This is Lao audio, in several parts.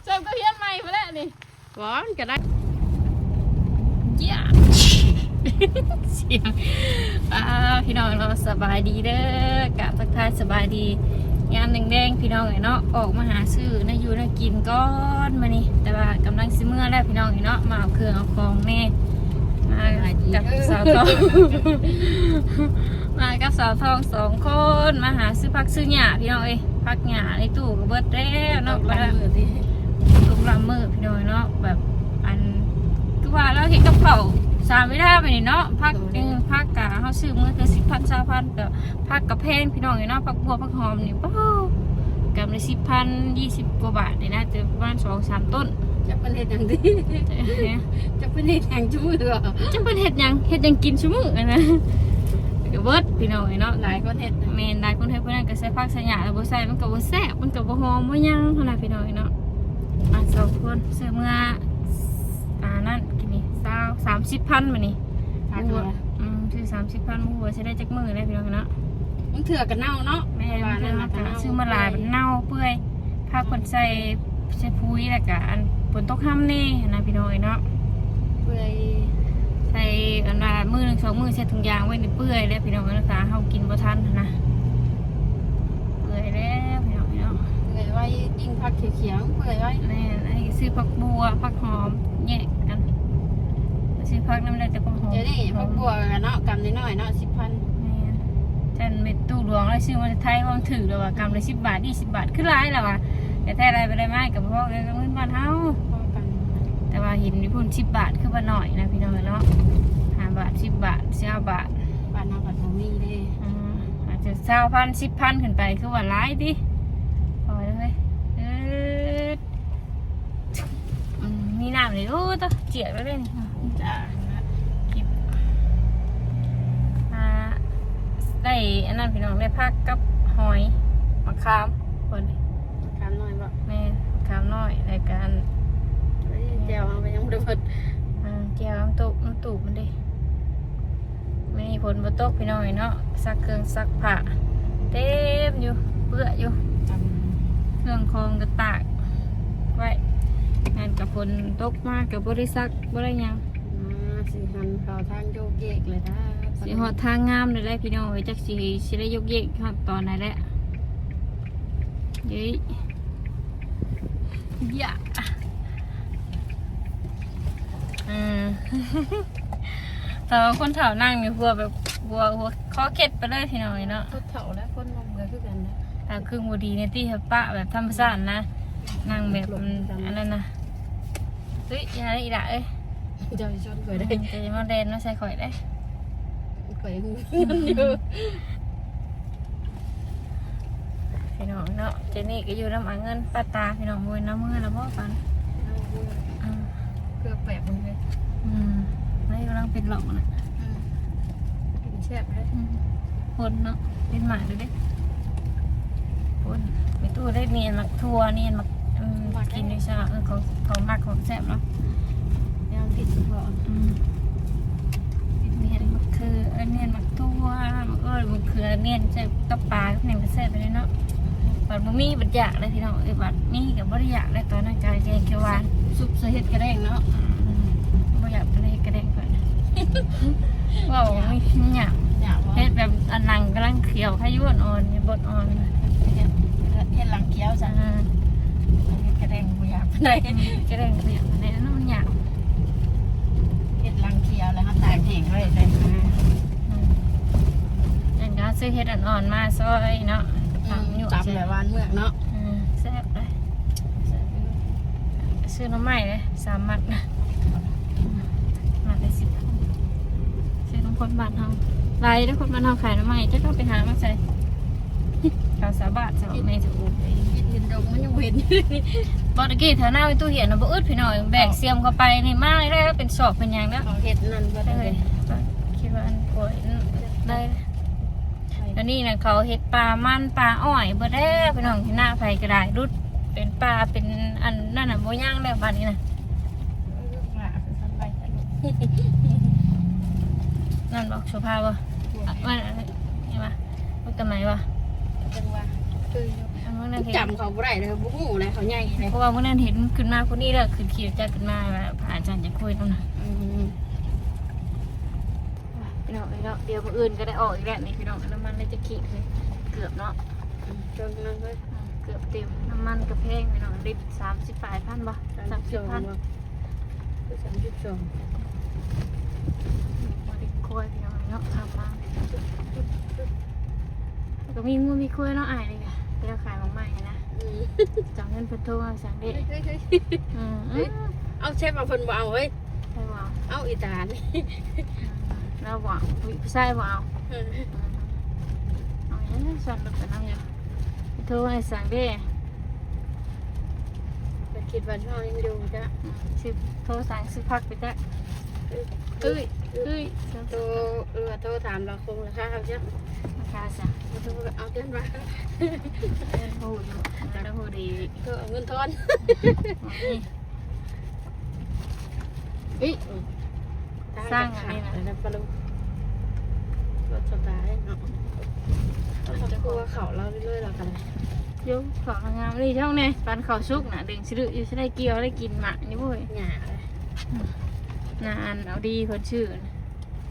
ເຈົ້າກໍຮຽນໃໝ່ພຸ້ນແຫຼະນີ້. ບໍ່ ມັນກໍໄດ້ ຢ້າ ສຽງ ອ່າ ພີ່ນ້ອງເນາະ ສະບາຍດີເດີ ກະທັກທາຍສະບາຍດີ ຍາມແລງໆ ພີ່ນ້ອງເອີຍເນາະ ອອກມາຫາຊື້ແນວຢູ່ແນວກິນກ່ອນມື້ນີ້ ແຕ່ວ່າກຳລັງຊິເມືອແລ້ວ ພີ່ນ້ອງເອີຍເນາະ ມາເອົາເຄື່ອງເອົາຂອງແດ່ ມາກັບສາວທອງ ມາກັບສາວທອງສອງຄົນ ມາຫາຊື້ຜັກຊື້ຫຍ້າ ພີ່ນ້ອງເອີຍ ຜັກຫຍ້າໃນຕູ້ກໍເບິດແລ້ວເນາະ ຕົກລຳມື້ຕິ ຕົກລຳມື້ພີ່ນ້ອງເນາະ ແບບ ອັນ ຄືວ່າລາວເຮັດກັບເຂົ້າສາມເວລາບາດນີ້ເນາະ ຜັກ ເອີ ຜັກກະເຮົາຊື້ມື້ເທື່ອສິບພັນ ຊາວພັນ ກໍຜັກກະແພງພີ່ນ້ອງເອີຍເນາະ ຜັກບົວຜັກຫອມນີ້ ໂອ້ ກຳລະສິບພັນ ຊາວກວ່າບາດນີ້ນະ ແຕ່ປະມານສອງສາມຕົ້ນ ຈັກເພິ່ນເຮັດຫຍັງຕິ ຈັກເພິ່ນເຮັດຫຍັງຊຸມື້ ຈັກເພິ່ນເຮັດຫຍັງ ເຮັດຫຍັງກິນຊຸມື້ຫັ້ນນະ ກໍເບິດພີ່ນ້ອງເອີຍເນາະ ຫຼາຍຄົນເຮັດ ແມ່ນ ຫຼາຍຄົນເຮັດ ຜູ້ນັ້ນກໍໃສ່ຜັກໃສ່ຫຍ້າ ແລ້ວບໍ່ໃສ່ມັນກໍບໍ່ແຊບ ມັນກໍບໍ່ຫອມບໍ່ຫຍັງຫັ້ນນະ ພີ່ນ້ອງເອີຍເນາະ ອ່າ ສອງຄົນ ຊື້ເມືອ ອ່າ ນັ້ນ ກິນນີ້ ຊາວ ສາມສິບພັນ ບາດນີ້ ອືມ ຊື້ສາມສິບພັນ ບໍ່ຮູ້ວ່າຊິໄດ້ຈັກມື້ແລ້ວ ພີ່ນ້ອງເນາະ ບາງເທື່ອກໍເນົ່າເນາະ ແມ່ນ ບາງເທື່ອກໍເນົ່າ ຊື້ມາຫຼາຍ ເປື່ອຍ ມັນເນົ່າເປື່ອຍ ພາເພິ່ນໃສ່ ໃສ່ປຸ໋ຍ ແລ້ວກະອັນຝົນຕົກຮຳແດ່ຫັ້ນນະ ພີ່ນ້ອງເອີຍເນາະ ເປື່ອຍ ໃສ່ອັນວ່າມື້ໜຶ່ງສອງມື້ໃສ່ຖົງຢາງໄວ້ນີ້ເປື່ອຍແລ້ວ ພີ່ນ້ອງເອີຍ ຖ້າເຮົາກິນບໍ່ທັນຫັ້ນນະ ເປື່ອຍແລ້ວ ພີ່ນ້ອງເອີຍເນາະ ເປື່ອຍໄວ ຍິ່ງຜັກຂຽວໆເປື່ອຍໄວ ແມ່ນ ອັນນີ້ກໍຊື້ຜັກບົວ ຜັກຫອມ ແຍກກັນ ຊື້ຜັກນຳ ໄດ້ແຕ່ຜັກຫອມ ດຽວນີ້ຜັກບົວເນາະ ກຳນ້ອຍໆເນາະ ສິບພັນ ແມ່ນ ແຕ່ແມ່ຕູ້ຫຼວງລາວຊື້ມາແຕ່ໄທ ວ່າມັນຖືກແລ້ວວ່າ ກຳລະສິບບາດ ຊາວບາດ ຄືຫຼາຍແລ້ວວ່າ ແຕ່ແທ້ໄດ້ໄປໄດ້ມາກໍບໍ່ພໍກັບເງິນບ້ານເຮົາ ພໍກັນ ແຕ່ວ່າເຫັນຢູ່ພຸ້ນສິບບາດ ຄືວ່າໜ້ອຍນະ ພີ່ນ້ອງເອີຍເນາະ ຫ້າບາດ ສິບບາດ ຊາວບາດ ບ້ານເຮົາກໍບໍ່ມີເດ້ ອືມ ອາດຈະຊາວພັນ ສິບພັນຂຶ້ນໄປ ຄືວ່າຫຼາຍຕິ ພໍເດີເຮີ້ຍ ເອີ ອືມ ມີນ້ຳເລີຍ ໂອ້ ຕາຈຽກແລ້ວເດ້ ຈ້າ ເກັບ ອ່າ ໄດ້ອັນນັ້ນພີ່ນ້ອງ ໄດ້ຜັກກັບຫອຍ ໝາກຂາມ ເພິ່ນ ໝາກຂາມນ້ອຍບໍ່ ແມ່ນ ໝາກຂາມນ້ອຍ ແລ້ວກໍອັນ ເອີຍ ແຈ່ວເຮົາກໍຍັງບໍ່ໄດ້ເບິດ ອ່າ ແຈ່ວນ້ຳຕົ້ມ ນ້ຳຕູບມັນເດ້. ມື້ນີ້ຝົນບໍ່ຕົກ ພີ່ນ້ອງເອີຍເນາະ ຊັກເຄື່ອງຊັກຜ້າເຕັມຢູ່ ເປື້ອຢູ່ ເຄື່ອງຂອງກໍຕາກໄວ້ ນັ້ນກໍຝົນຕົກມາກໍບໍ່ໄດ້ຊັກ ບໍ່ໄດ້ຫຍັງ ອ່າ ຊິຫັນເຂົ້າທາງໂຍກເຢກເລີຍນະ ຊິຮອດທາງງາມແລ້ວ ພີ່ນ້ອງເອີຍ ຈັກຊິ ຊິໄດ້ໂຍກເຢກຮອດຕອນໃດແລ້ວ ເອີຍ ຢາ ອືມ ແຕ່ວ່າຄົນເຖົ້ານັ່ງນີ້ ຫົວແບບ ຫົວ ຫົວຄໍເຄັດໄປເລີຍ ພີ່ນ້ອງເອີຍເນາະ ຄົນເຖົ້າແລະຄົນໜຸ່ມກໍຄືກັນນະ ຖ້າເຄິ່ງບໍ່ດີນີ້ຕິ ປະແບບທຳມະຊາດນະ ນັ່ງແບບ ອັນນັ້ນນະ ເຮີ້ຍ ຢ່າເລີຍອີ່ຫຼ້າເອີຍ ເຈົ້າຊິຊົນຂ້ອຍໄດ້ ອືມ ເຈົ້າຢ່າມາແລ່ນມາໃສ່ຂ້ອຍເດ້ ຂ້ອຍຮູ້ເງິນຢູ່ ພີ່ນ້ອງເນາະ ເຈນີ້ກໍຢູ່ນຳອາເງິນປ້າຕາ ພີ່ນ້ອງ ໂອ້ຍ ນຳເມືອລະບໍ່ປັນ ອືມ ເກືອບແປກເລີຍ ອືມ ໄດ້ກຳລັງເປັນຫຼອກນະ ອືມ ກິນແຊບເລີຍ ອືມ ຄົນເນາະ ເປັນໝາກເລີຍເດ້ ຄົນ ໄປຕູ້ໄດ້ໜຽນໝາກຖົ່ວ ໜຽນໝາກ ອືມ ກິນຢູ່ຊະ ເອີ ຂອງ ຂອງມັກຂອງແຊບເນາະ ແນວຕິດເພາະ ອືມ ໜຽນໝາກເຂືອ ເອີ ໜຽນໝາກຖົ່ວ ເອີ ໝາກເຂືອ ໜຽນໃສ່ກັບປາ ກັບຫຍັງກໍແຊບໄປເລີຍເນາະ ບັດບໍ່ມີບັດຢາກເລີຍ ພີ່ນ້ອງເອີຍ ບັດມີກໍບໍ່ໄດ້ຢາກເລີຍ ຕອນນັ້ນກໍແກງຂຽວຫວານ ຊຸບໃສ່ເຫັດກະແດງເນາະ ອືມ ບໍ່ຢາກໄປເຮັດກະແດງກ່ອນ ເວົ້າຍາກ ຍາກ ເຮັດແບບອັນໜັງກຳລັງຂຽວ ຂະຢູ່ອ່ອນໆ ບົດອ່ອນ ເຮັດ ເຮັດຫຼັງຂຽວຊະ ອ່າ ເຮັດກະແດງບໍ່ຢາກປານໃດ ອືມ ກະແດງບໍ່ຢາກປານໃດເນາະ ມັນຍາກ ເຮັດຫຼັງຂຽວແລ້ວເຮົາຕາກແຫ້ງໄວ້ໄດ້ ອ່າ ອືມ ຈັ່ງກໍຊື້ເຫັດອ່ອນໆມາຊອຍເນາະ ອືມ ຕຳຢູ່ ຕຳແບບຫວານເມືອກເນາະ ອືມ ແຊບເລີຍ ແຊບຢູ່ ຊື້ໜໍ່ໄມ້ເລີຍ ສາມມັດ ມັດລະສິບພັນ ຊື້ນຳຄົນບ້ານເຮົາ ຫຼາຍເດ້ ຄົນບ້ານເຮົາຂາຍໜໍ່ໄມ້ ຈັກເຂົາໄປຫາມາໃສ ເຂົາສາບາດສາບແມ່ສາອູ ເຫັນ ເຫັນດອກມັນຍັງບໍ່ເຫັນ ບໍ່ ຕະກີ້ແຖວໜ້າໄອ້ຕູ້ຫຽນນະ ບໍ່ອຶດ ພີ່ນ້ອງ ແບກ ອໍ ສ່ຽມເຂົ້າໄປນີ້ ມາໄດ້ເປັນສອບເປັນຫຍັງແລ້ວ ເຂົາເຮັດນັ້ນບໍ່ໄດ້ ເອີ ຄິດວ່າອັນ ໂອ້ຍ ໄດ້ ອັນນີ້ນະ ເຂົາເຮັດປ່າມັນປ່າອ້ອຍເບິດແລ້ວ ພີ່ນ້ອງ ໜ້າໃຜກໍໄດ້ ຫຼຸດເປັນປ່າເປັນອັນນັ້ນນະ ບໍ່ຍັງແລ້ວບາດນີ້ນະ ນັ້ນບໍ່ ໂສພາບໍ່ ອັນນັ້ນ ເຫັນບໍ່ ບໍ່ຕົ້ນໄມ້ບໍ່ ຈັ່ງວ່າ ຄືຢູ່ ຈຳເຂົາບໍ່ໄດ້ເລີຍ ບໍ່ຮູ້ເລີຍ ເຂົາໃຫຍ່ເລີຍ ເພາະວ່າມື້ນັ້ນເຫັນຂຶ້ນມາຜູ້ນີ້ແລ້ວ ຂຶ້ນຂີ່ຈັກຂຶ້ນມາ ແລ້ວພາອາຈານຈະຄຸຍນຳນະ ອືມ ພີ່ນ້ອງເອີຍເນາະ ດຽວມື້ອື່ນກໍໄດ້ອອກອີກແລ້ວນີ້ພີ່ນ້ອງ ນ້ຳມັນໄດ້ຈັກຂີດເລີຍ ເກືອບເນາະ ອືມ ເກືອບເຕັມ ນ້ຳມັນກໍແພງພີ່ນ້ອງ ລິດສາມສິບປາຍພັນບໍ່ ສາມສິບພັນ ສາມສິບສອງ ງົວເດັກຄວາຍພີ່ນ້ອງເນາະ ເຂົ້າມາ ແລ້ວກໍມີງົວມີຄວາຍເນາະ ອ້າຍນີ້ກະ ແລ້ວຂາຍໝາກໄມ້ຫັ້ນນະ ອືມ ເຈົ້າເງິນເພິ່ນໂທມາສັ່ງເດ້ ເຮີ້ຍ ເຮີ້ຍ ເຮີ້ຍ ອືມ ເອົາ ໃຊ່ວ່າເພິ່ນບໍ່ເອົາເຮີ້ຍ ໃຊ່ບໍ່ເອົາ ເອົາອີຕານີ້ ອືມ ລາວບໍ່ເອົາ ຜູ້ຊາຍບໍ່ເອົາ ເອີ ອືມ ເອົາຫຍັງຊັ້ນ ລົດໄປນຳຢູ່ ໂທໃຫ້ສັ່ງເດ້ ເພິ່ນຄິດວ່າເຮົາຍັງຢູ່ຈ້ະ ອືມ ຊິໂທສັ່ງ ຊິພັກໄປຈ້ະ ເອີຍ ເອີຍ ເອີຍ ໂທ ຫຼືວ່າໂທຖາມລາຄົງລາຄາເອົາຈ້ະ ລາຄາຊະ ໂທເອົາເດືອນວ່າ ເພິ່ນຮູ້ຢູ່ ເພິ່ນຮູ້ດີ ໂທເອົາເງິນທອນ ອືມ ເອີຍ ສ້າງອັນນີ້ນະ ປະລຸ ລົດສະຕາເນາະ ເອົາຄົວເຂົ້າລາວເລື້ອຍໆ ລາວກໍໄດ້ ໂຍ ເຂົ້າງາມນີ້ ເຈົ້າແນ່ ປັນເຂົ້າສຸກນະ ດຶງສະດຶຢູ່ ຊິໄດ້ກ່ຽວ ໄດ້ກິນໝາກນີ້ໂວ້ຍ ຫຍ້າ ອືມ ນາອັນເອົາດີເພິ່ນຊື້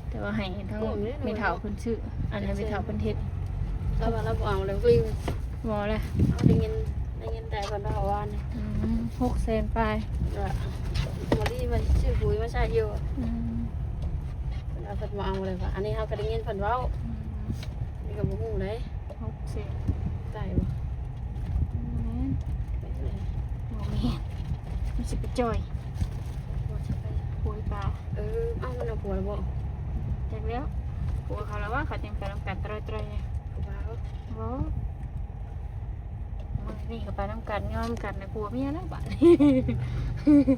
ແຕ່ວ່າໃຫ້ທາງແມ່ເຖົ້າເພິ່ນຊື້ ອັນໃຫ້ແມ່ເຖົ້າເພິ່ນເຮັດ ລາວວ່າລາວບໍ່ເອົາແລ້ວ ບໍ່ແລ້ວ ເຮົາໄດ້ຍິນ ໄດ້ຍິນແຕ່ເພິ່ນເວົ້າວ່ານີ້ ອືມ ຫົກແສນປາຍ ວ່າບໍ່ດີວ່າຊິຊື້ປຸ໋ຍມາໃສ່ຢູ່ ອືມ ເພິ່ນວ່າເພິ່ນບໍ່ເອົາແລ້ວວ່າ ອັນນີ້ເຮົາກໍໄດ້ຍິນເພິ່ນເວົ້າ ອືມ ນີ້ກໍບໍ່ຮູ້ເດ້ ຫົກແສນ ໄດ້ບໍ່ ບໍ່ແມ່ນ ບໍ່ແມ່ນ ມັນຊິໄປຈ່ອຍ ຜົວຊິໄປ ຜົວປາ ເອີ ເອົ້າ ມັນເອົາຜົວແລ້ວບໍ່ ຈັກແລ້ວ ຜົວເຂົາລະວ່າ ເຂົາຈັ່ງໄປນຳກັນຕະຫຼອດຕະຫຼອດ ຜູ້ບ່າວ ບໍ່ ມື້ນີ້ກໍໄປນຳກັນ ຍອມກັນ ແລ້ວຜົວເມຍແລ້ວບາດນີ້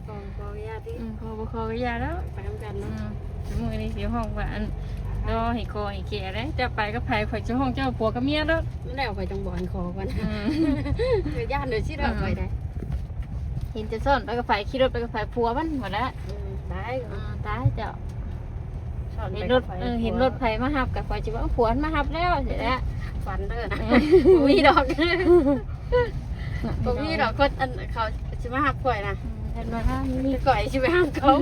ຂໍ ຂໍອະນຸຍາດຕິ ອືມ ຂໍບໍ່ຂໍກໍຢ່າແລ້ວ ໄປນຳກັນເນາະ ອືມ ມື້ນີ້ຊິຮ້ອງວ່າ ອັນ ລໍໃຫ້ຂໍໃຫ້ແກ່ເດ້ ເຈົ້າໄປກັບໃຜ ຂ້ອຍຊິຮ້ອງເຈົ້າຜົວກັບເມຍໂລດ ແລ້ວຂ້ອຍຈັ່ງບອກໃຫ້ຂໍກ່ອນ ອືມ ຢ້ານເດີຊິເອົາຂ້ອຍໄດ້ ເຫັນຈະຊ້ອນໄປກັບໃຜ ຂີ່ລົດໄປກັບໃຜ ຜົວມັນໝົດແລ້ວ ອືມ ຕາຍ ອືມ ຕາຍເຈົ້າ ຊ້ອນໄປກັບໃຜ ເຫັນລົດ ເອີ ເຫັນລົດໃຜມາຮັບກໍຂ້ອຍຊິວ່າ ເອົາ ຜົວມັນມາຮັບແລ້ວຊີ້ແຫຼະ ຝັນເດີນະ ເອີ ບໍ່ມີດອກ ບໍ່ມີດອກ ຄົນອັນເຂົາຊິມາຮັບຂ້ອຍນະ ອືມ ເຫັນບໍ່ ມີ ແຕ່ຂ້ອຍຊິໄປຮັບເຂົາ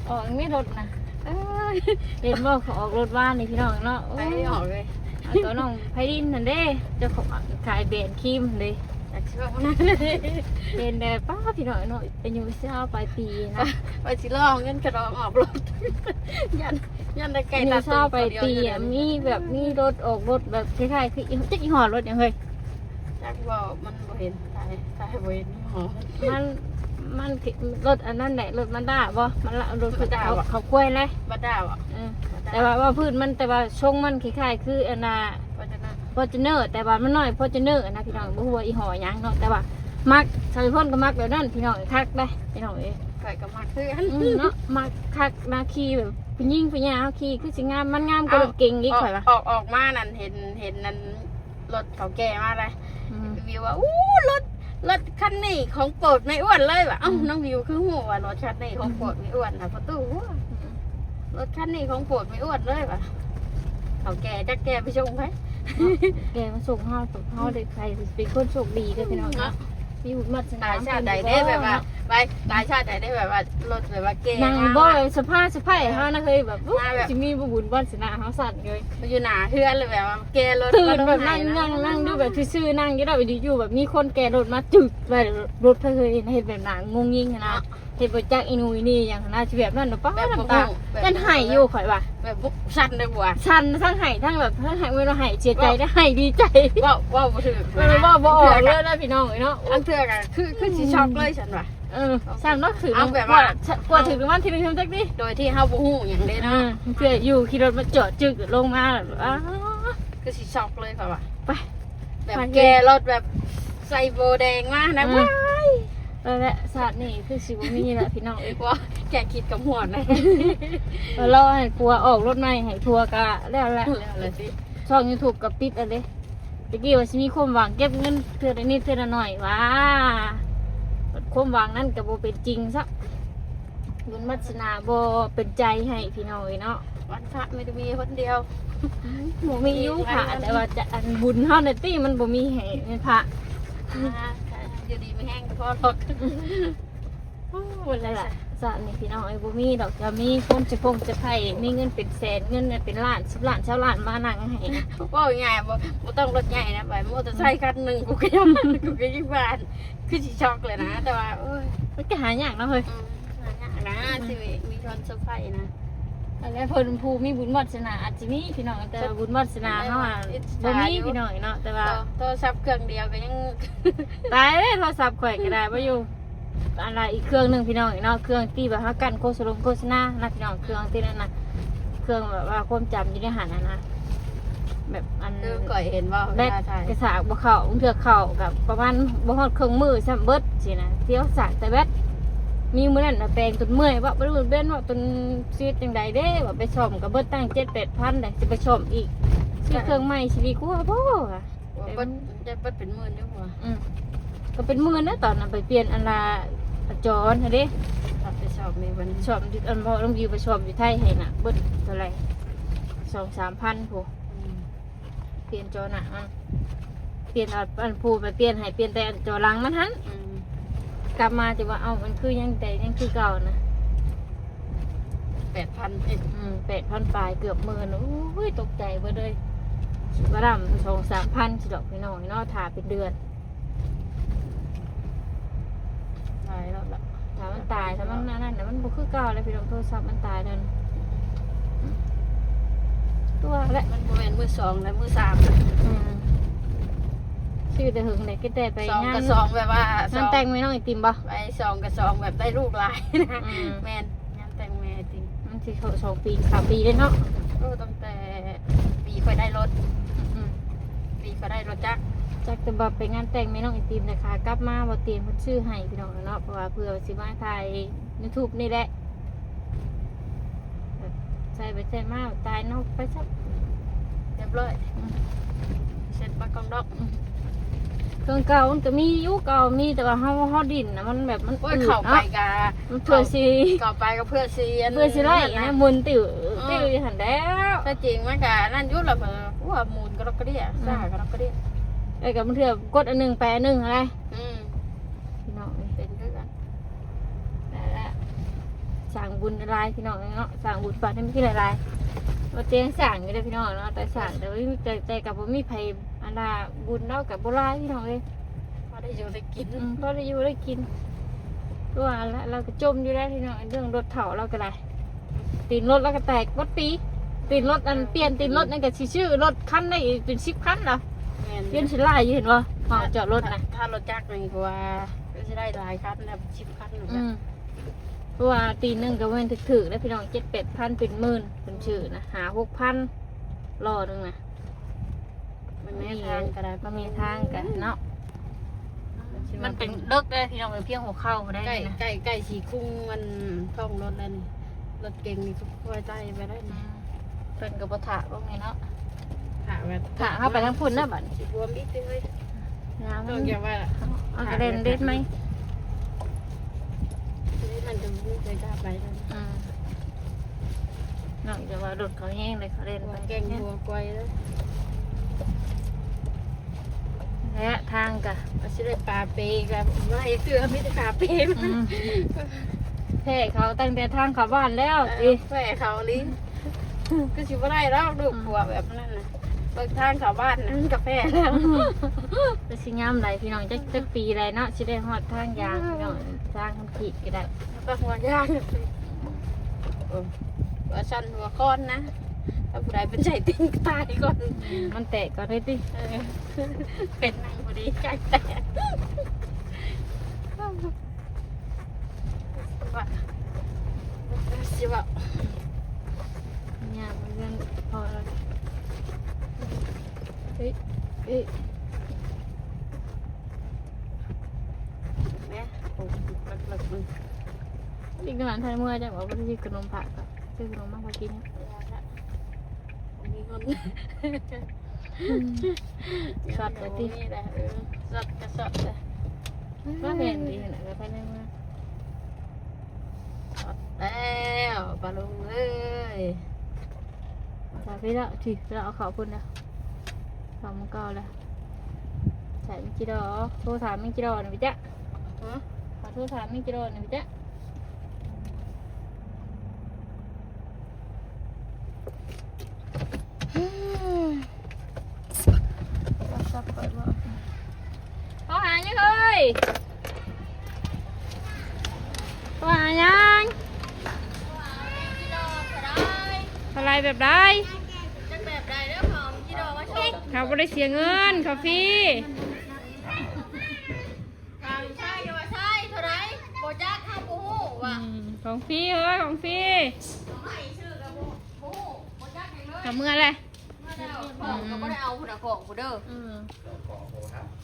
ອອກມີລົດນະ ເອີ ເຫັນບໍ່ ເຂົາອອກລົດວານນີ້ພີ່ນ້ອງເນາະ ໂອ້ຍ ໄປອອກເລີຍ ເອົາ ກໍນ້ອງໄພລິນຫັ້ນເດ້ ເຈົ້າຂອງຂາຍແບຣນຄຣີມຫັ້ນເດ້ ຈັກຊິເວົ້ານຳ ເຫັນແຕ່ ປ້າ ພີ່ນ້ອງເນາະ ອາຍຸຊາວປາຍປີນະ ວ່າຊິລອເອົາເງິນຄ່າດອງອອກລົດ ຢ້ານ ຢ້ານໄດ້ໄກ່ ອາຍຸຊາວປາຍປີ ມີແບບ ມີລົດອອກລົດແບບຄ້າຍໆ ຄື ຈັກຍີ່ຫໍ້ລົດຫຍັງເຮີ້ຍ ຈັກບໍ່ ມັນບໍ່ເຫັນ ຖ່າຍ ຖ່າຍບໍ່ເຫັນຍີ່ຫໍ້ ມັນ ມັນລົດອັນນັ້ນແຫຼະ ລົດມາດ້າບໍ່ ມັນລະ ລົດ ມາດ້າ ເຂົາ ບໍ່ ເຂົາຄວາຍແຫຼະ ມາດ້າບໍ່ ເອີ ມາດ້າ ແຕ່ວ່າ ວ່າພື້ນມັນ ແຕ່ວ່າຊົງມັນຄ້າຍໆ ຄືອັນນ່າ ຟໍຈູນເນີ ຟໍຈູນເນີ ແຕ່ວ່າມັນນ້ອຍຟໍຈູນເນີນະ ພີ່ນ້ອງ ບໍ່ຮູ້ວ່າຍີ່ຫໍ້ຫຍັງເນາະ ແຕ່ວ່າມັກ ສາວພົນກໍມັກແບບນັ້ນ ພີ່ນ້ອງ ຄັກເດ້ ພີ່ນ້ອງເອີຍ ຂ້ອຍກໍມັກຄືກັນ ອືມ ເນາະ ມັກຄັກນະ ຂີ່ແບບຜູ້ຍິງຜູ້ຍາວຂີ່ຄືຊິງາມ ມັນງາມກວ່າລົດເກັງອີກ ຂ້ອຍວ່າ ອອກ ອອກມານັ້ນ ເຫັນ ເຫັນນັ້ນ ລົດເຖົ້າແກ່ມາເລີຍ ອືມ ວິວວ່າ ໂອ້ ລົດ ລົດຄັນນີ້ຂອງໂປດແມ່ອ້ວນເລີຍວ່າ ເອົ້າ ອືມ ນ້ອງວິວຄືຮູ້ວ່າລົດຄັນນີ້ຂອງໂປດແມ່ອ້ວນນະ ປະຕູ ອືມ ລົດຄັນນີ້ຂອງໂປດແມ່ອ້ວນເລີຍວ່າ ເຖົ້າແກ່ຈັກແກ່ໄປສົ່ງໃຜ ແກ່ມາສົ່ງເຮົາ ເຮົາໄດ້ໃຜເປັນຄົນໂຊກດີເດີ ພີ່ນ້ອງເນາະ ມີບຸນວາສະໜາ ຕາຍຊາດໃດເດ້ແບບວ່າ ໄປ ຕາຍຊາດໃດເດ້ແບບວ່າ ລົດແບບວ່າແກ່ ນັ່ງບໍ່ ແບບສະພາ ສະພາຍເຮົານະເຮີ້ຍ ແບບ ມາແບບ ຊິມີບໍ່ບຸນວາສະໜາເຮົາຊັ້ນເຮີ້ຍ ຢູ່ໜ້າເຮືອນແລ້ວແບບວ່າແກ່ລົດ ຕື່ນແບບນັ່ງ ນັ່ງ ນັ່ງ ນັ່ງດູແບບຊື່ໆ ນັ່ງຢູ່ດອກ ຢູ່ແບບມີຄົນແກ່ລົດມາຈຶກໄວ້ ລົດເຂົາເຄີຍເຫັນ ເຮັດແບບໜ້າງົງຍິງຫັ້ນນະ ເນາະ ເຮັດບໍ່ຈັກອີ່ໜູ່ອີ່ນີ້ຫຍັງຫັ້ນນະ ຊິແບບນັ້ນນະ ປ້າ ແບບ ນ້ຳຕາ ບໍ່ຮູ້ ແບບ ຢ້ານໄຫ້ຢູ່ຂ້ອຍວ່າ ແບບບຸກສັ່ນເດ້ບໍ່ ສັ່ນ ທັງໄຫ້ທັງແບບ ທັງໄຫ້ ບໍ່ແມ່ນວ່າໄຫ້ເສຍໃຈເດ້ ເວົ້າ ໄຫ້ດີໃຈ ເວົ້າ ເວົ້າບໍ່ຖືກ ເອີ ເວົ້າບໍ່ອອກເລີຍນະ ພີ່ນ້ອງເອີຍເນາະ ລາງເທື່ອກໍຄື ຄືຊິຊັອກເລີຍ ອືມ ຊັ້ນວ່າ ເອີ ຊັ້ນເນາະ ຄື ເອົາແບບວ່າ ກວ່າ ກວ່າຖືກລາງວັນທີໜຶ່ງຈັ່ງຈັກຕິ ໂດຍທີ່ເຮົາບໍ່ຮູ້ຫຍັງເດ້ເນາະ ອືມ ເທື່ອຢູ່ຂີ່ລົດມາຈອດຈຶກລົງມາ ອ້າ ຄືຊິຊັອກເລີຍຂ້ອຍວ່າ ໄປ ແບບ ໄປເລີຍ ແກ່ລົດແບບໃສ່ໂບແດງມານະ ອືມ ວ້າຍ ເອີ ແລະຊາດນີ້ຄືຊິບໍ່ມີລະພີ່ນ້ອງເອີຍ ວ່າແຄ່ຄິດກໍມ່ວນນະ ລໍໃຫ້ຜົວອອກລົດໃໝ່ໃຫ້ຜົວກະແລ້ວແຫຼະ ແລ້ວແຫຼະຕິ ຊ່ອງຢູທູບກໍປິດແລ້ວເດ້ ຕະກີ້ວ່າຊິມີຄວາມຫວັງເກັບເງິນເທື່ອລະນິດເທື່ອລະໜ້ອຍຫວາ ຄວາມຫວັງນັ້ນກໍບໍ່ເປັນຈິງຊະ ບຸນວາສະໜາບໍ່ເປັນໃຈໃຫ້ພີ່ນ້ອງເອີຍເນາະ ວັນພະມີແຕ່ເມຍຄົນດຽວ ບໍ່ມີຢູ່ພະ ແຕ່ວ່າຈະ ອັນບຸນເຮົານະຕິ ມັນບໍ່ມີໃຫ້ແມ່ນພະ ອ່າ ຢູ່ດີມີແຮງກໍພໍດອກ. ໂອ້ ແລ້ວລະ ຊາດນີ້ພີ່ນ້ອງເອີຍ ບໍ່ມີດອກ ຈະມີຄົນຈະພົງຈະໄພ ມີເງິນເປັນແສນ ເງິນເປັນລ້ານ ສິບລ້ານ ຊາວລ້ານ ມານັ່ງໃຫ້. ເວົ້າງ່າຍໆ ບໍ່ ບໍ່ຕ້ອງລົດໃຫຍ່ນະ ໄປມໍເຕີໄຊຄັນໜຶ່ງ ກູກໍຍັງ ກູກໍຍັງວ່າ ຄືຊິຊັອກເລີຍນະ ແຕ່ວ່າ ໂອ້ຍ ມັນກໍຫາຍາກເນາະເຮີ້ຍ. ອືມ ຫາຍາກນະ ອືມ ຊິມີ ມີຄົນເຊີໄພນະ. ແລ້ວເພິ່ນຜູ້ມີບຸນວາດສະໜາອາດຊິມີພີ່ນ້ອງ ແຕ່ວ່າບຸນວາດສະໜາເຮົາອະ ບໍ່ມີພີ່ນ້ອງເນາະ ແຕ່ວ່າໂທລະສັບເຄື່ອງດຽວກໍຍັງ ຕາຍເດ້ ໂທລະສັບຂ້ອຍກໍໄດ້ບໍ່ຢູ່ ອັນລະອີກເຄື່ອງໜຶ່ງພີ່ນ້ອງເນາະ ເຄື່ອງທີ່ແບບເຮົາກັ້ນໂຄສະລົງໂຄສະນານະພີ່ນ້ອງ ເຄື່ອງທີ່ນັ້ນນະ ເຄື່ອງແບບວ່າຄວາມຈຳຢູ່ໃນຫັ້ນນະ ແບບອັນ ຄືຂ້ອຍເຫັນເວົ້າ ແບັດກະສາກບໍ່ເຂົ້າ ບາງເທື່ອເຂົ້າກໍປະມານບໍ່ຮອດເຄິ່ງມື້ຊ້ຳເບິດຊີ້ນະ ດຽວສາກແຕ່ແບັດ ມີມື້ນັ້ນນະແປງຈົນເມື່ອຍ ເວົ້າໄປເບິ່ງເປັນ ເວົ້າຈົນຊີວິດຈັ່ງໃດເດ້ ວ່າໄປສ້ອມກໍເບິດຕັ້ງເຈັດແປດພັນ ໄດ້ຊິໄປສ້ອມອີກ ຊື້ເຄື່ອງໃໝ່ຊິດີກວ່າບໍ່ ວ່າເບິດ ໄດ້ເບິດເປັນໝື່ນຢູ່ບໍ່? ອືມ ກໍເປັນໝື່ນນະ ຕອນນັ້ນໄປປ່ຽນອັນລະ ອາ ຈໍຫັ້ນເດ້ ໄປສອບໃນວັນ ສອບອັນ ບໍ່ ນ້ອງບິວໄປສອບຢູ່ໄທໃຫ້ນະ ເບິດເທົ່າໃດ ສອງສາມພັນພຸ້ນ. ອືມ ປ່ຽນຈໍໜ້າມັນ ປ່ຽນເອົາອັນຜູ້ໄປປ່ຽນໃຫ້ ປ່ຽນແຕ່ອັນຈໍຫຼັງມັນຫັ້ນ. ອືມ ກັບມາຈະວ່າ ເອົ້າ ມັນຄືຍັງແຕ່ຍັງຄືເກົ່ານະ. ແປດພັນ ອືມ ແປດພັນປາຍ ເກືອບໝື່ນ ໂອ້ຍ ຕົກໃຈເບິດເລີຍ ວ່າດຳ ສອງສາມພັນຊິດອກພີ່ນ້ອງເນາະ ຖ້າເປັນເດືອນ ຕາຍແລ້ວລະ ຖ້າມັນຕາຍ ຖ້າມັນອັນນັ້ນນະ ມັນບໍ່ຄືເກົ່າແລ້ວພີ່ນ້ອງ ໂທລະສັບມັນຕາຍແລ້ວນະ ຕົວະແຫຼະ ມັນບໍ່ແມ່ນມືສອງແລ້ວ ມືສາມ ອືມ ຊື້ແຕ່ເຫິງແຫຼະ ຄິດແຕ່ໄປງານ ສອງກະສອງ ແບບວ່າ ງານແຕ່ງແມ່ນ້ອງໄອຕິມບໍ່? ໄປສອງກະສອງ ແບບໄດ້ລູກຫຼາຍນະ. ອືມ ແມ່ນ ງານແຕ່ງແມ່ໄອຕິມ ມັນຊິເຂົ້າສອງປີ ສາມປີເດ້ເນາະ. ໂອ້ ຕັ້ງແຕ່ປີຂ້ອຍໄດ້ລົດ ອືມ ປີຂ້ອຍໄດ້ລົດຈັກ ຈັກແຕ່ວ່າໄປງານແຕ່ງແມ່ນ້ອງໄອຕິມ ແລ້ວຂາກັບມາ ບໍ່ຕຽງເພິ່ນຊື້ໃຫ້ພີ່ນ້ອງເນາະ ເພາະວ່າເພື່ອຊິມາຖ່າຍຢູທູບນີ້ແຫຼະ. ໃສ່ໄປໃສ່ມາຕາຍເນາະ ໄປຊະ ຮຽບຮ້ອຍ. ອືມ ເຊັດປາກກອງດອກ. ອືມ ເຄື່ອງເກົ່າມັນກໍມີຢູ່ ເກົ່າມີ ແຕ່ວ່າເຮົາ ເຮົາດິ້ນນະ ມັນແບບມັນ ໂອ້ຍ ອືດ ເຂົ້າໄປ ເນາະ ກະ ມັນເພື່ອຊິ ເຂົ້າໄປກໍເພື່ອຊິອັນ ເພື່ອຊິໄລ່ນະ ໝູນຕິວ ເອີ ຕິວຢູ່ຫັ້ນແລ້ວ. ແທ້ຈິງມັນກະນັ້ນຢູ່ລະ ເພາະວ່າໝູນກະດອກກະເດຍ ອືມ ຊ້າກະດອກກະເດຍ ແລ້ວກໍບາງເທື່ອກົດອັນໜຶ່ງໄປອັນໜຶ່ງຫັ້ນແຫຼະ. ອືມ ພີ່ນ້ອງເອີຍ ເປັນຄືກັນ ນັ້ນແຫຼະ ສ້າງບຸນຫຼາຍໆ ພີ່ນ້ອງເນາະ ສ້າງບຸນຝາກໃຫ້ມີຫຼາຍໆ ວ່າແຕ່ງສ້າງຢູ່ເດ້ພີ່ນ້ອງເນາະ ແຕ່ສ້າງ ແຕ່ວ່າ ແຕ່ ແຕ່ກໍບໍ່ມີໃຜ ອັນລະ ບຸນລາວກໍບໍ່ຫຼາຍພີ່ນ້ອງເອີຍ ພໍໄດ້ຢູ່ໄດ້ກິນ ອືມ ພໍໄດ້ຢູ່ໄດ້ກິນ ຄືວ່າລະ ລາວກໍຈົມຢູ່ແລ້ວພີ່ນ້ອງ ເລື່ອງລົດເຖົ້າລາວກໍໄດ້ ຕີນລົດລາວກໍແຕກໝົດປີ ຕີນລົດ ອັນ ປ່ຽນຕີນລົດນັ້ນກໍຊິຊື້ລົດຄັນໄດ້ເປັນສິບຄັນລະ ແມ່ນ ປ່ຽນຊິຫຼາຍຢູ່ ເຫັນບໍ່ ຫ້ອງຈອດລົດນະ ຖ້າ ຖ້າລົດຈັກນີ້ກໍວ່າ ກໍຊິໄດ້ຫຼາຍຄັນນະ ສິບຄັນ ອືມ ເພາະວ່າຕີໜຶ່ງກໍບໍ່ແມ່ນຖືກໆເດ້ພີ່ນ້ອງ ເຈັດແປດພັນ ເປັນໝື່ນ ເພິ່ນຊື້ນະ ຫ້າຫົກພັນ ລໍ້ໜຶ່ງນະ ມັນແມ່ນທາງກໍໄດ້ ມັນແມ່ນທາງກໍເນາະ ມັນເປັນເລິກເດ້ພີ່ນ້ອງເອີຍ ພຽງຫົວເຂົ່າໄດ້ ໃກ້ ນີ້ນະ ໃກ້ ໃກ້ຊິຄຸງມັນທ້ອງລົດແລ້ວນີ້ ລົດເກັງນີ້ກໍຄ່ອຍໄຕ່ໄປໄດ້ນີ້ ອືມ ເພິ່ນກໍບໍ່ຖ້າພວກນີ້ເນາະ ຖ້າແບບ ຖ້າເຮົາໄປທາງພຸ້ນນະບັດ ຊິບວມອີກຕິເຮີ້ຍ ນ້ຳມັນ ຕ້ອງຢ່າວ່າ ເອົາກະແດນເດັດໄໝ ມັນຈະບໍ່ເຄີຍກ້າໄປເລີຍ ອືມ ນ້ອງຢ່າວ່າລົດເຂົາແຮງເລີຍ ເຂົາແລ່ນໄປ ແກ່ງຫົວກວາຍເລີຍ ແລະທາງກະ ວ່າຊິໄດ້ປາເປກະ ບໍ່ໄດ້ເທື່ອ ມີແຕ່ປາເປ ອືມ ແພ້ເຂົາຕັ້ງແຕ່ທາງເຂົ້າບ້ານແລ້ວ ເອີ ຕິ ແພ້ເຂົາອີ່ຫຼີ ຄືຊິບໍ່ໄດ້ດອກລູກ ອືມ ຜົວແບບນັ້ນນະ ເບິ່ງທາງເຂົ້າບ້ານນັ້ນກະແພ້ແລ້ວ ອືມ ຄືຊິຍາມໃດພີ່ນ້ອງ ຈັກ ຈັກປີໃດເນາະ ຊິໄດ້ຮອດທາງຢາງ ອືມ ພີ່ນ້ອງ ທາງມັນຂີດກໍໄດ້ ປະຫົວຍາງ ເອີ ວ່າຊັ້ນຫົວຄອນນະ ຖ້າຜູ້ໃດໄປໃສ່ຕີນຕາຍກ່ອນ ມັນແຕກກ່ອນເລີຍຕິ ເອີ ເປັນໜັງບໍ່ດີ ໃຈແຕກ ວ່າ ຊິວ່າ ຍາມມັນຍັງພໍແລ້ວ ເອີ ເອີ ແມ່ ໂອ້ ເລິກໆ ມັນ ອີກໜ້ອຍໄທເມື່ອ ຈັກວ່າບໍ່ໄດ້ຊື້ຂະໜົມຝາກ ຊື້ຂະໜົມມາໃຫ້ກິນ ບໍ່ມີເງິນ ອືມ ຊັອດໄປຕິ ບໍ່ມີແຫຼະ ເອີ ຊັອດກໍຊັອດແຫຼະ ມາແມ່ນດີຫັ້ນນະ ກໍໄທເມື່ອ ແລ້ວ ປາລຸງເອີຍ ໄປແລ້ວ ທີ່ ໄປເອົາເຂົ້າພຸ້ນແລ້ວ ເຂົ້າໝ່ອງເກົ່າແລ້ວ ໃສ່ມິຈິລໍ ໂທຖາມມິຈິລໍນີ້ໄປຈ້ະ. ຮະ? ຂໍໂທຖາມມິຈິລໍນີ້ໄປຈ້ະ. ໂທລະສັບຂ້ອຍບໍ່ ໂທຫາຫຍັງເອີຍ? ໂທຫາຫຍັງ? ເທົ່າໃດ ແບບໃດ? ເຂົາບໍ່ໄດ້ເສຍເງິນ ເຂົາຟຣີ. ຂອງຟຣີເອີຍ ຂອງຟຣີ. ເຂົາເມືອແຫຼະ ເຂົາບໍ່ໄດ້ເອົາພຸ້ນນະ ຂອງພຸ້ນເດີ. ອືມ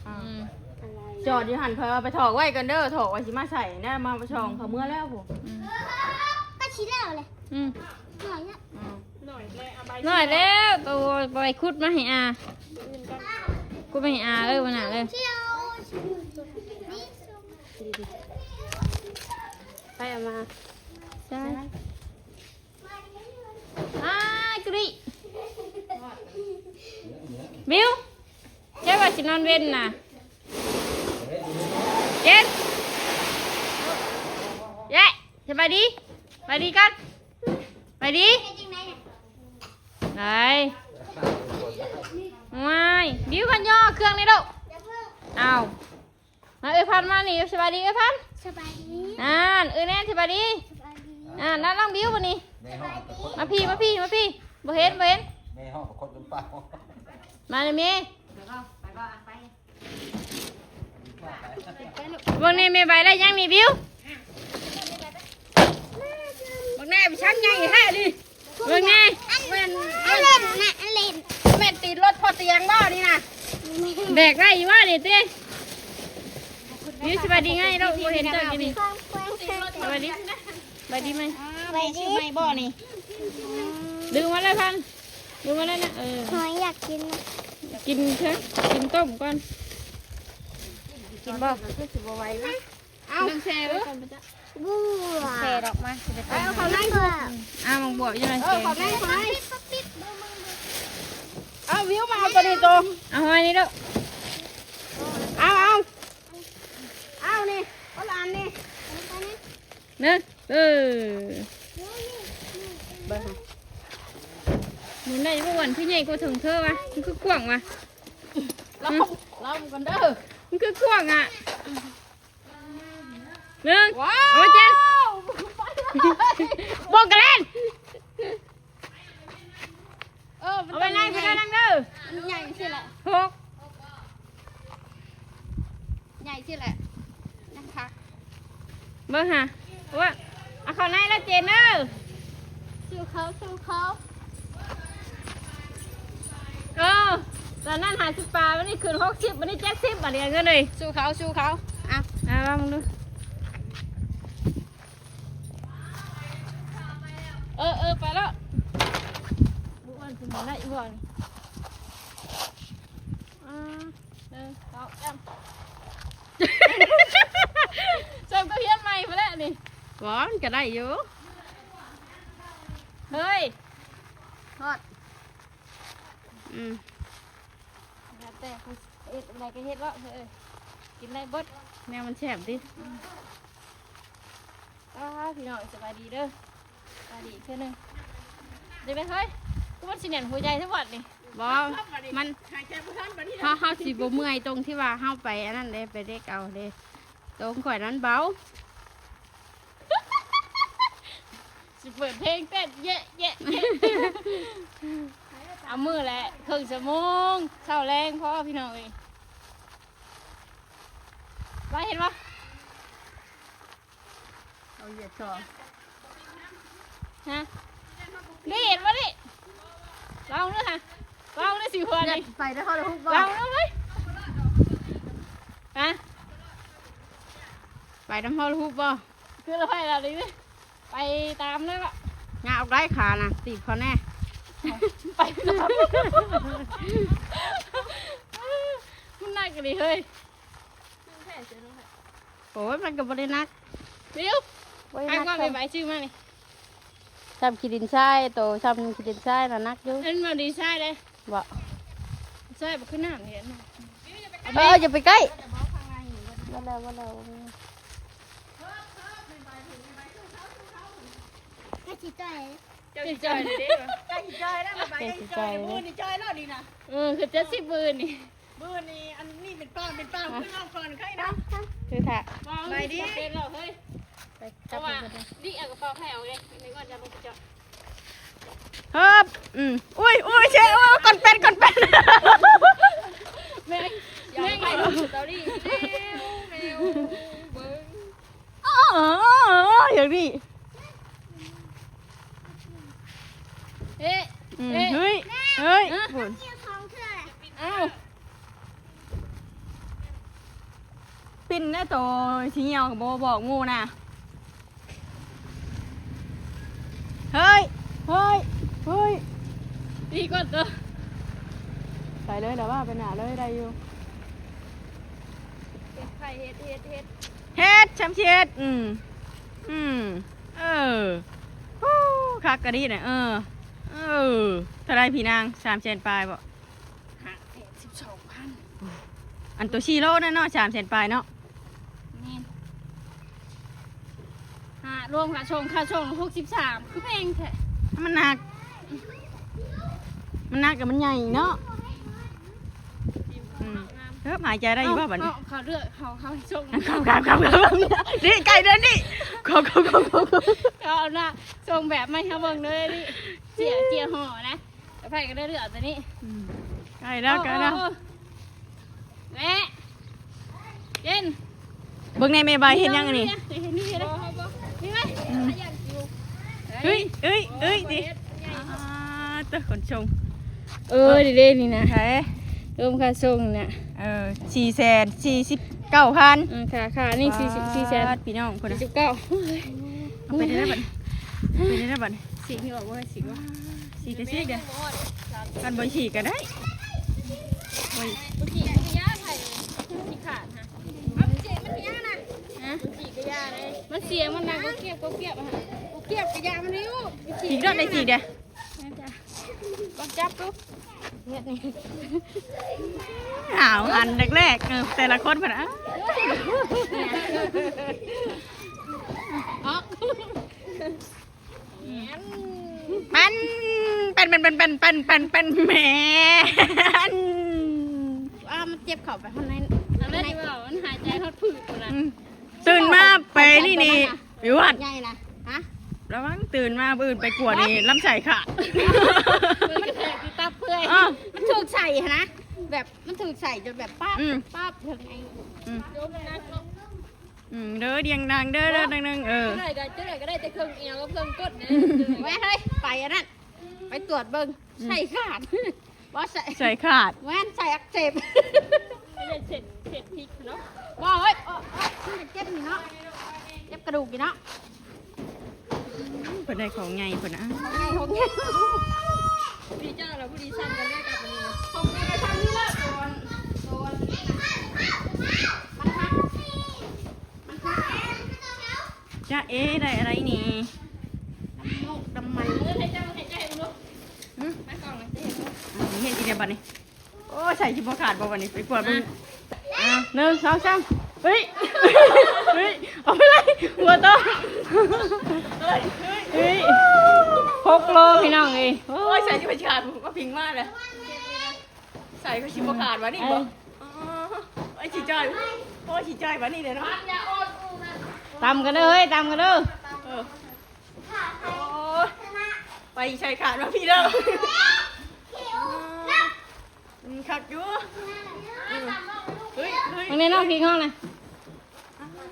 ອືມ ຈອດຢູ່ຫັ້ນ ຂ້ອຍວ່າໄປຖອກໄວ້ກ່ອນເດີ ຖອກໄວ້ຊິມາໃສ່ນະ ມາໄປສ່ອງ ເຂົາເມືອແລ້ວພຸ້ນ. ອືມ ກໍຊິແລ້ວແຫຼະ. ອືມ ໜ້ອຍແລ້ວ ໜ້ອຍແລ້ວ ໂຕໄປຂຸດມາໃຫ້ອາ ຂຸດມາໃຫ້ອາເອີຍ ມື້ໜ້າເດີ. ໄປເອົາມາ ໃຊ່ ອ້າຍ ກະລິ ບິວ ເຈົ້າວ່າຊິນອນເວັນນະ ເຈັນ ເຢ້ ສະບາຍດີ ສະບາຍດີກ່ອນ ສະບາຍດີ ໄດ້ ໂອ້ຍ ບິວ ພັນຍໍເຄື່ອງນີ້ລູກ ເອົາ ມາ ເອື້ອຍພັນມານີ້ ສະບາຍດີເອື້ອຍພັນ ສະບາຍດີ ນັ້ນ ເອື້ອຍແນນ ສະບາຍດີ ສະບາຍດີ ອ່າ ນັ້ນ ນ້ອງບິວ ບາດນີ້ ມາພີ້ ມາພີ້ ມາພີ້ ບໍ່ເຫັນ ບໍ່ເຫັນ ແມ່ຮ້ອງປະຄົດຈົນເປົ່າ ມາເລີຍແມ່ ໄປບໍ່ ໄປບໍ່ ໄປ ເບິ່ງແນ່ແມ່ໃບໄດ້ຫຍັງນີ້ ບິວ ບັກແນ່ໄປຊັກໃຫຍ່ແທ້ນີ້ ເບິ່ງແນ່ ອັນ ອັນເຫຼັ້ນນະ ອັນເຫຼັ້ນ ແມ່ນຕີນລົດພໍຕຽງບໍ່ນີ້ນະ ແບກໄດ້ຢູ່ບໍ່ນີ້ຕິ ຢູ່ ສະບາຍດີໄງລູກ ບໍ່ເຫັນເຈົ້າຢູ່ນີ້ ສະບາຍດີ ສະບາຍດີໄໝ ສະບາຍດີ ຊື້ໃໝ່ບໍ່ນີ້ ດຶງມາເລີຍພັນ ດຶງມາເລີຍນະ ເອີ ຫອຍຢາກກິນນະ ກິນເທື່ອ ກິນຕົ້ມກ່ອນ ກິນບໍ່ ຄືຊິບໍ່ໄຫວນະ. ເອົາ ແຊ່ໄວ້ກ່ອນ ບົວ ແຊ່ດອກມາ ຊິໄປຕົ້ມ ເອົາເຂົ້າໃນ ອ້າວ ໝາກບວບຢູ່ໃນ ເອີ ແກງ ເຂົ້າໃນ ເຂົ້າໃນ ເອົາ ບິວ ມາເອົາຕົວນີ້ໂຕ ເອົາຫອຍນີ້ລູກ ເອົາ ເອົາ ເອົານີ້ ຄົນລະອັນນີ້ ເດີ ເອີ ເບິ່ງ ໝູນໄດ້ບໍ່? ອ້ວນຄືໃຫຍ່ກວ່າເຖິງເທີວະ ມັນຄືກວ້າງວະ ລອງ ລອງກ່ອນເດີ ມັນຄືກວ້າງອະ. ໜຶ່ງ ວ້າວ ເອົາເຈັດ ບໍ່ກະແລ່ນ ເອີ ເອົາໄວ້ໃນ ໄວ້ໃນນັ້ນເດີ ມັນໃຫຍ່ຊິແຫຼະ ຫົກ ໃຫຍ່ຊິແຫຼະ ຍັງຄັກ ເບິ່ງຫາ ໂອ້ຍ ເອົາເຂົ້າໃນລະເຈນເດີ ສູ້ເຂົາ ສູ້ເຂົາ ເອີ ຕອນນັ້ນຫ້າສິບປາຍ ບາດນີ້ຂຶ້ນຫົກສິບ ບາດນີ້ເຈັດສິບ ບາດນີ້ເງິນເອີຍ ສູ້ເຂົາ ສູ້ເຂົາ ອ່ະ ອ່ະ ລອງເບິ່ງດູ ເອີ ເອີ ໄປແລ້ວ ບໍ່ອ້ວນຂຶ້ນມາໄດ້ອີ່ຫວ່ານີ້ ອ່າ ໜຶ່ງ ສອງ ສາມ ສ່ຳກັບຮຽນໃໝ່ພຸ້ນແຫຼະນີ້ ບໍ່ ມັນກະໄດ້ຢູ່ ເຮີ້ຍ ຮອດ ອືມ ແລ້ວແຕ່ຜູ້ເຮັດອັນໃດກໍເຮັດເນາະ ເອີ ກິນໄດ້ເບິດ ແນວມັນແຊບຕິ ອືມ ອ້າ ພີ່ນ້ອງ ສະບາຍດີເດີ ສະບາຍດີອີກເທື່ອໜຶ່ງ ເດ ເຮີ້ຍ ຄືມັນຊິແໜ້ນຫົວໃຈແທ້ບັດນີ້ ບໍ່ ມັນ ຫາຍໃຈບໍ່ທັນບັດນີ້ ເຮົາ ເຮົາຊິບໍ່ເມື່ອຍຕົງທີ່ວ່າເຮົາໄປອັນນັ້ນເດ້ ໄປເດັກເອົາເດ້ ຕົງຂ້ອຍນັ້ນເບົາ ຊິເປີດເພງເຕັ້ນ ແຍະ ແຍະ ແຍະ ເອົາມື້ລະເຄິ່ງຊົ່ວໂມງ ເຊົ້າແລງພໍ ພີ່ນ້ອງເອີຍ ວ່າເຫັນບໍ່? ເອົາເຫຍດສອງ ຮະ ນີ້ເຫັນບໍ່ນີ້? ລອງເບິ່ງຫາ ລອງເບິ່ງຊິຫົວນີ້ ໄປໄດ້ຮອດຮຸບບໍ່? ລອງເບິ່ງເວີຍ ຮະ ໄປນຳຮອດຮຸບບໍ່? ຄືລະໄປລະນີ້ ໄປຕາມນັ້ນລະ ຍາວໄດ້ຂານະ ຕີບເຂົາແນ່ ໄປຕາມ ມັນໜັກອີ່ຫຼີເຮີ້ຍ ໂອ້ຍ ມັນກໍບໍ່ໄດ້ໜັກ ບິວ ບໍ່ໄດ້ໜັກ ໃຜວ່າແມ່ໃບຊື້ມານີ້ ຊ່ຳຂີ້ດິນຊາຍ ໂຕຊ່ຳຂີ້ດິນຊາຍນະໜັກຢູ່ ອັນບໍ່ດີຊາຍເດ້ ບໍ່ ຊາຍບໍ່ຄືນ້ຳເຫັນ ບິວ ຢ່າໄປໃ ເອີ ຢ່າໄປໃກ້ ບໍ່ແລ້ວ ບໍ່ແລ້ວ ໃກ້ຊິຈ່ອຍ ເຈົ້າຊິຈ່ອຍເດ້ ໃກ້ຊິຈ່ອຍແລ້ວ ໃກ້ຊິຈ່ອຍ ມື້ນີ້ຈ່ອຍແລ້ວນີ້ນະ ເອີ ຄືຈະສິບມື້ນີ້ ມື້ນີ້ອັນນີ້ເປັນປາມ ເປັນປາມ ຄືເຮົາກ່ອນໃຄ່ນະ ຄືຖ້າ ໄປດີ ເປັນແລ້ວເຮີ້ຍ ໄປກັບ ນີ້ເອົາກະເປົາໃຫ້ເອົາເດ້ ໃນກ່ອນຈະລົງໄປເຈາະ ເຮີບ ອືມ ອຸ້ຍ ອຸ້ຍ ເຊ ໂອ້ ກ່ອນເປັນ ກ່ອນເປັນ ແມ່ງ ແມ່ງ ສະຕໍຣີ ແມວ ແມວ ເບິ່ງ ອໍ ຢ່າງນີ້ ເອ ອືມ ເອ ເຮີ້ຍ ເຮີ້ຍ ຮະ ພຸ້ນ ອ້າວ ປິ່ນແນ່ໂຕຊິຍ່ຽວກໍບໍ່ບອກໝູ່ນະ ເຮີ້ຍ ເຮີ້ຍ ເຮີ້ຍ ຕີກ່ອນເດີ ໄປເລີຍ ດາວ່າໄປໜ້າເລີຍ ໄດ້ຢູ່ ເຮັດໄຂ່ ເຮັດ ເຮັດ ເຮັດ ເຮັດ ຊຳຊິເຮັດ ອືມ ອືມ ເອີ ໂອ້ ຄັກກະດີນະ ເອີ ເອີ ເທົ່າໃດພີ່ນາງ ສາມແສນປາຍບໍ່? ຫ້າແສນສິບສອງພັນ ອັນໂຕສີ່ໂລນັ້ນເນາະ ສາມແສນປາຍເນາະ ແມ່ນ ຮະ ລວມຄ່າສົ່ງ ຄ່າສົ່ງຫົກສິບສາມ ຄືແພງແທ້ ມັນໜັກ ມັນໜັກແລ້ວມັນໃຫຍ່ເນາະ ອືມ ເອີ ຫາຍໃຈໄດ້ຢູ່ບໍ່ບັດນີ້ ເຂົາເລືອກ ເຂົາ ເຂົາສົ່ງ ເຂົາ ເຂົາ ເຂົາ ເຂົາ ນີ້ໃກ້ເດີນີ້ ເຂົາ ເຂົາ ເຂົາ ເຂົາ ເຂົາ ເຂົາເອົາໜ້າ ສົ່ງແບບມາໃຫ້ເຮົາເບິ່ງເດີນີ້ ເຈຍ ເຈຍຫໍ່ນະ ໄປກໍໄດ້ເລືອກຕົວນີ້ ອືມ ໃກ້ແລ້ວ ໃກ້ແລ້ວ ໂອ້ ແມ່ ເຢັນ ເບິ່ງແນ່ແມ່ໃບເຮັດຫຍັງອັນນີ້ ເຮັດນີ້ເດ້ ນີ້ໄວ້ ອືມ ເຮີ້ຍ ເອີຍ ເອີຍ ເອີຍ ຕິ ອ່າ ເຕີ ຂົນສົ່ງ ເອີ ເອີ ນີ້ເດ້ນີ້ນະ ໃສ ລວມຄ່າສົ່ງນະ ເອີ ສີ່ແສນສີ່ສິບເກົ້າພັນ ອືມ ຄ່າ ຄ່ານີ້ສີ່ສິບ ສີ່ແສນ ປາດ ພີ່ນ້ອງພຸ້ນນະ ສີ່ສິບເກົ້າ ເອົາໄປໄດ້ແລ້ວບັດນີ້ ເອົາໄປໄດ້ແລ້ວບັດນີ້ ສີກນີ້ອອກບໍ່ ສີກບໍ່ ສີກກໍສີກເດ້ ຄັນບໍ່ສີກກໍໄດ້ ບໍ່ ບໍ່ສີກກໍຢ່າໃຜ ຂີ້ຂາດຫະ ເອົາເຈ ມັນເປັນຫຍັງນະ ຮະ ບໍ່ສີກກໍຢ່າເດ້ ມັນເສຍ ມັນໜັກ ກໍກຽບ ກໍກຽບຫະ ກໍກຽບກໍຢ່າມັນຢູ່ ສີກໂລດ ໄດ້ສີກເດ້ ຈັບດູ ເຮັດນີ້ ອ້າວ ຫັນແລກໆ ເອີ ແຕ່ລະຄົນພຸ້ນນະ ອອກ ມັນ ເປັນ ເປັນ ເປັນ ແມ່ນ ອ້າວ ມັນເຈັບເຂົ້າໄປຂ້າງໃນ ອັນນັ້ນ ໃນ ທີ່ວ່າມັນຫາຍໃຈຮອດຜືດພຸ້ນນະ ອືມ ຕື່ນມາໄປນີ້ນີ້ ຢູ່ວັດໃຫຍ່ນະ ຮະ ລະວັງຕື່ນມາມື້ອື່ນໄປກວດນີ້ ລຳໄສ້ຂາດ ມັນກະແທກທີ່ຕັບເປື່ອຍ ເອີ ມັນຖືກໃສ່ຫັ້ນນະ ແບບມັນຖືກໃສ່ຈົນແບບປາບ ອືມ ປາບເຖິງໄອ້ ອືມ ອືມ ເດີ ດຽງດັງເດີ ເດີ ດັງໆ ເອີ ຈັ່ງໃດກໍ ຈັ່ງໃດກໍໄດ້ແຕ່ເຄິ່ງແອວກັບເຄິ່ງກົ້ນເດ້ ແວ່ເຮີ້ຍ ໄປອັນນັ້ນ ໄປກວດເບິ່ງ ອືມ ໄສ້ຂາດ ບໍ່ໃສ່ ໄສ້ຂາດ ແມ່ນ ໄສ້ອັກເສບ ເສັ້ນ ເສັ້ນພິກເນາະ ບໍ່ເອີຍ ເອີ ເອີ ມັນເຈັບນີ້ເນາະ ເຈັບກະດູກນີ້ເນາະ ເພິ່ນໄດ້ຂອງໃຫຍ່ເພິ່ນນະ ຂອງໃຫຍ່ ຂອງໃຫຍ່ ດີເຈົ້າລະຜູ້ດີຊ້ຳກັນເລີຍກັບອັນນີ້ນະ ຂອງໃຫຍ່ຊ້ຳນີ້ລະ ມັນຫັກ ມັນຫັກ ຈ໊ະເອ ໄດ້ອະໄລນີ້ ນ້ຳມູກ ນ້ຳມັນ ເອີ ໃຫ້ເຈົ້າ ໃຫ້ເຈົ້າເບິ່ງດູ ຫຶ ມາກ້ອງນະ ຈະເຫັນບໍ່ ອ່າ ເຫັນອີກແລ້ວບັດນີ້ ໂອ້ ໃສ່ຊິບໍ່ຂາດບໍ່ບັດນີ້ ໄປກວດເບິ່ງ ອ່າ ອ່າ ໜຶ່ງ ສອງ ສາມ ເຮີ້ຍ ເຮີ້ຍ ເອົາໄປເລີຍ ຫົວໂຕ ເຮີ້ຍ ເຮີ້ຍ ຫົກໂລພີ່ນ້ອງເອີຍ ໂອ້ຍ ໃສ່ຊິບໍ່ຂາດ ມາພິງມາເລີຍ ໃສ່ກໍຊິບໍ່ຂາດວ່ານີ້ບໍ່ ເອີ ອໍ ໂອ້ຍ ຊິຈ່ອຍ ໂອ້ຍ ຊິຈ່ອຍວ່ານີ້ເດ້ເນາະ ຕຳກັນເດີເຮີ້ຍ ຕຳກັນເດີ ເອີ ໂອ້ຍ ໄປໃສ່ຂາດວ່າພີ່ເດີ ອືມ ຄັກຢູ່ ອືມ ເຮີ້ຍ ເຮີ້ຍ ເບິ່ງແນ່ນ້ອງພິງເຮົານະ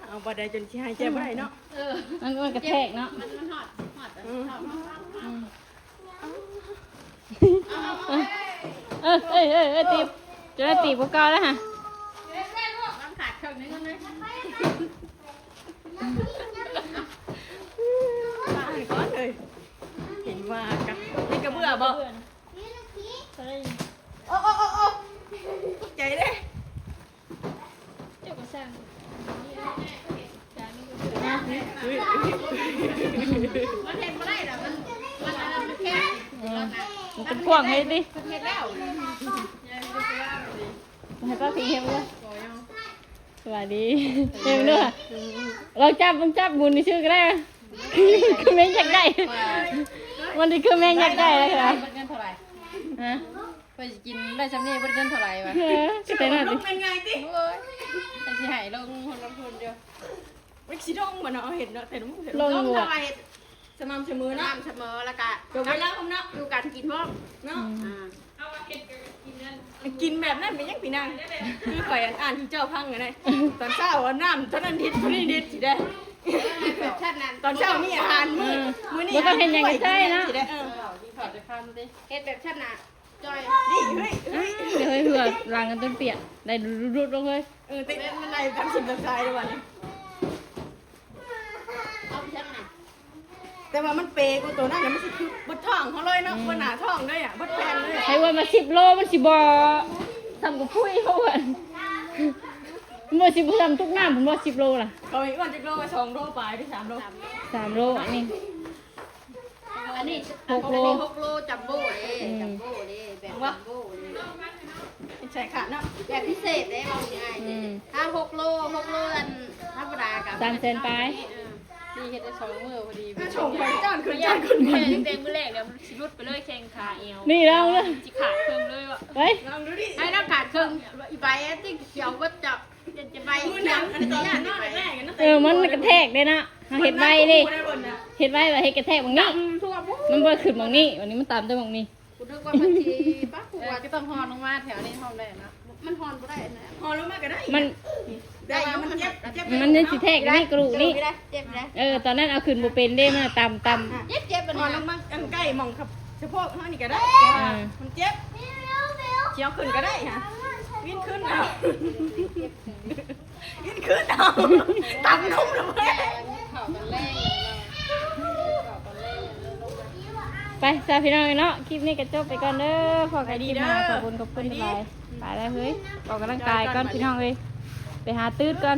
ເອົາບໍ່ໄດ້ຈົນຊິຫາຍໃຈບໍ່ໄດ້ເນາະ ເອີ ມັນ ມັນກະແທກເນາະ ມັນ ມັນຮອດ ຮອດ ອືມ ຮອດ ອືມ ເອີ ເອີ ເອີ ເອີ ຕີ ຈົນໄດ້ຕີກວ່າເກົ່າແລ້ວຫະ ມັນຂາດເຄິ່ງໜຶ່ງແລ້ວນະ ຕາຍກ່ອນເລີຍ ເຫັນວ່າກະ ເຫັນກະເບື້ອບໍ່? ໂອ້ ໂອ້ ໂອ້ ໂອ້ ຕົກໃຈເດ້ ເຈົ້າກໍສ້າງ ມັນເຮັດບໍ່ໄດ້ດອກ ມັນ ມັນ ມັນແຄບ ມັນກະກວ້າງໃຫ້ຕິ ເພິ່ນເຮັດແລ້ວ ມັນ ໃຫ້ປ້າພິງເຮັດເດີ. ສະບາຍດີ. ເຮັດເດີ. ລອງຈັບ ລອງຈັບໝູນຊື່ກໍໄດ້. ຄືແມງຢາກໄດ້. ມັນຊິຄືແມງຢາກໄດ້ແລ້ວ. ເບິດເງິນເທົ່າໃດ? ຮະ? ຂ້ອຍຊິກິນໄດ້ຊ່ຳນີ້ເບິດເງິນເທົ່າໃດວະ? ເອີ ກໍແຕ່ນັ້ນຕິ. ເປັນໄງຕິ? ໂອ້ຍ ຂ້ອຍຊິໃຫ້ລົງ ລົງທຶນຢູ່. ມັນຊິດົງບໍ່ເນາະ ເຮົາເຮັດເນາະ ແຕ່ລະມື້ ດົງຢູ່. ສະໝ່ຳສະເໝີເນາະ ສະໝ່ຳສະເໝີ ແລ້ວກະ ຈົບເວລາພ້ອມເນາະ ຢູ່ການກິນພ້ອມເນາະ. ອືມ ອ່າ ເອົາມາເຮັດກັນກິນນັ້ນ ກິນແບບນັ້ນເປັນຫຍັງພີ່ນາງ? ຄືຂ້ອຍອ່ານ ອ່ານທີ່ເຈົ້າຟັງຫັ້ນນະ ຕອນເຊົ້າເອົານ້ຳເທົ່ານັ້ນລິດ ເທົ່ານີ້ລິດຊິໄດ້ ແບບຊັ້ນນັ້ນ ຕອນເຊົ້າມີອາຫານມື້ ເອີ ມື້ນີ້ບໍ່ຕ້ອງເຮັດຫຍັງກໍໃຊ້ເນາະ ຊິໄດ້. ເອີ ເອີ ກິນເຂົ້າຈະຄຳຕິ ເຮັດແບບຊັ້ນນະ ຈ່ອຍ ນີ້ ເຮີ້ຍ ເຮີ້ຍ ເຮີ້ຍ ເຮືອຫຼັງກັນຈົນປຽກ ໄດ້ດຸດໆລົງເລີຍ. ເອີ ຕິ ມັນໄດ້ຕາມສິນຕາມສາຍເລີຍບັດນີ້. ເອົາໄປຊັ້ນນະ ແຕ່ວ່າມັນເປກວ່າໂຕນັ້ນນະ ມັນຊິຄືເບິດທ້ອງເຮົາເລີຍເນາະ. ອືມ ເບິດໜ້າທ້ອງເລີຍອະ ເບິດແຜ່ນເລີຍ. ໃຜວ່າມາສິບໂລ ມັນຊິບໍ່ສ່ຳກັບພຸ້ຍເຮົາອະ ມັນຊິບໍ່ສ່ຳຕຸກນ້ຳພຸ້ນບໍ່ ສິບໂລລະ. ເຂົາອີກວ່າຈັກໂລ ສອງໂລປາຍ ຫຼື ສາມໂລ ສາມໂລ ອັນນີ້. ອັນນີ້ຫົກໂລ ອັນນີ້ຫົກໂລຈັມໂບ້ເດ້. ອືມ ຈັມໂບ້ເດ້ ແບບຈັມໂບ້ເດ້ ໃສ່ຂາດເນາະ ແບບພິເສດເດ້ ເວົ້າງ່າຍໆ ອືມ ຖ້າຫົກໂລ ຫົກໂລອັນທຳມະດາກໍສາມແສນປາຍ. ເອີ ນີ້ເຮັດໄດ້ສອງມື້ພໍດີ ໂອ້ໂຫ ຈານຂຶ້ນ ຈານຂຶ້ນ ແຕ່ມື້ແລກແລ້ວຊິຫຼຸດໄປເລີຍ ແຂ້ງຂາແອວ ນີ້ລອງເລີຍ ຊິຂາດເຄິ່ງເລີຍວະ. ໄປ ລອງດູດິ ໃຫ້ລອງຂາດເຄິ່ງ ອີໃບອັນທີ່ຂຽວເບິດເຈົ້າ. ເອີ ມັນກະແທກເດ້ເນາະ ເຮົາເຮັດໄວເດ້ ເຮັດໄວວ່າເຮັດກະແທກໝ່ອງນີ້ ມັນບໍ່ຂຶ້ນໝ່ອງນີ້ ອັນນີ້ມັນຕຳແຕ່ໝ່ອງນີ້. ກູນຶກວ່າເພິ່ນຊິປະ ກູວ່າຈະຕ້ອງຮ່ອນລົງມາແຖວນີ້ ຮ່ອນໄດ້ເນາະ ມັນຮ່ອນບໍ່ໄດ້ນະ ຮ່ອນລົງມາກໍໄດ້ ມັນ ແຕ່ວ່າມັນເຈັບ ເຈັບ ມັນຍັງຊິແທກອັນນີ້ກະດູກນີ້ ເຈັບນະ ເອີ ຕອນນັ້ນເອົາຂຶ້ນບໍ່ເປັນເດ້ ມັນຕຳ ຕຳ ເຈັບ ເຈັບ ອັນນີ້ ຮ່ອນລົງມາອັນໃກ້ໝ່ອງ ສະໂພກເຮົານີ້ກໍໄດ້ ແຕ່ວ່າ ເອີ ມັນເຈັບ ຊິເອົາຂຶ້ນກໍໄດ້ຫະ ວິນຂຶ້ນເອົາ ກິນຄືເກົ່າ ຕຳນົມລະເວີຍ. ໄປຊະພີ່ນ້ອງເອີຍເນາະ ຄລິບນີ້ກໍຈົບໄປກ່ອນເດີ ພໍ້ກັນຄລິບໜ້າ ຂອບຄຸນ ຂອບຄຸນຫຼາຍ. ໄປແລ້ວເຮີ້ຍ ອອກກຳລັງກາຍກ່ອນພີ່ນ້ອງເອີຍ ໄປຫາຕື່ນກ່ອນ.